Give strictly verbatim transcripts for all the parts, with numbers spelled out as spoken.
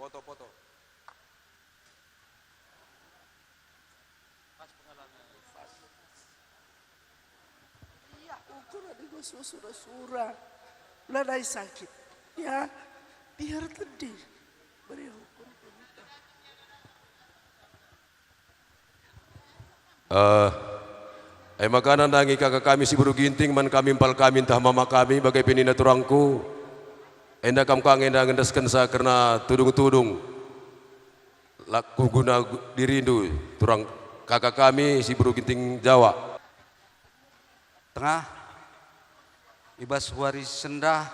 Foto-foto. Iya, ukur ada dua sura-sura. Ulah dai sakit. Ya, biar tedih. Beri hukum. Eh, e maka nandangi kaka kami si beru Ginting man kami empal kami ntah mama kami bage pe nina turangku. Enda kam ka nge enda ngendeskensa kerna tudung-tudung. Laku guna gu-, dirindu, turang kaka kami si beru Ginting Jawa. Tengah, i bas wari sendah,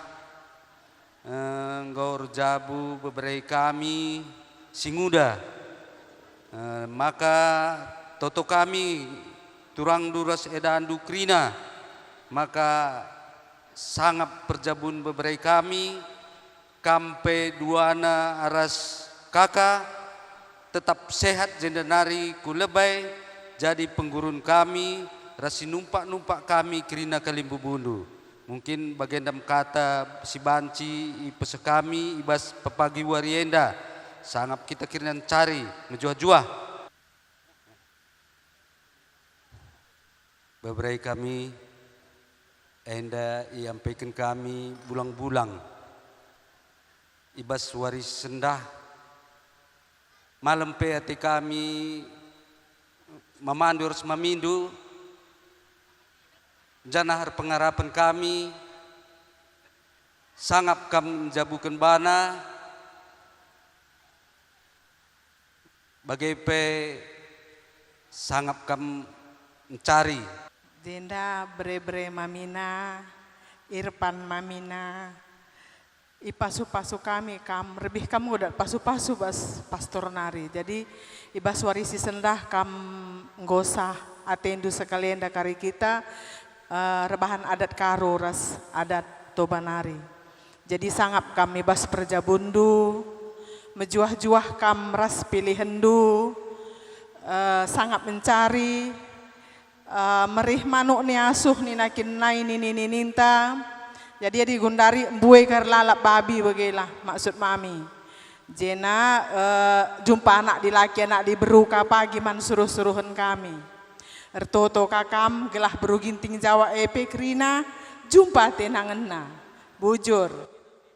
eh, enggo erjabu bebere kami si nguda. Eh, maka toto kami turangndu ras edandu kerina, maka sangap perjabun bebere kami, kam pe duana aras kaka, tetap sehat jenda nari ku lebai jadi penggurun kami ras si numpak-numpak kami kerina kalimbubundu. Mungkin bagenda me kata si banci ipeseh kami i bas pepagi wari enda, sangap kita kerina ncari mejuah-juah. Bebere kami enda iampeken kami bulang-bulang i bas wari sendah. Malem pe ate kami mamandu ras mamindu, janah erpengarapen kami sangap kam njabuken bana, bage pe sangap kam ncari. Jenda bere-bere mamina, Irpan mamina, ipasu-pasu kami kam, rebih kam ngudat pasu-pasu bas pastor nari. Jadi, i bas wari si sendah kam nggo sah atendu sekali enda kari kita, eh, rebahan adat Karo ras adat Toba nari. Jadi sangap kam i bas perjabunndu, mejuah-juah kam ras pilihenndu, eh, sangap mencari, eh, merih manuk ni asuh nina kin nai nini-nininta. Jadi adi gundari mbue kar lalap babi bagelah maksud mami. Jena, eh, jumpa anak dilaki anak diberu ka pagi man suruh-suruhen kami. Ertoto ka kam gelah beru Ginting Jawa e pe kerina, jumpa tenangenna. Bujur.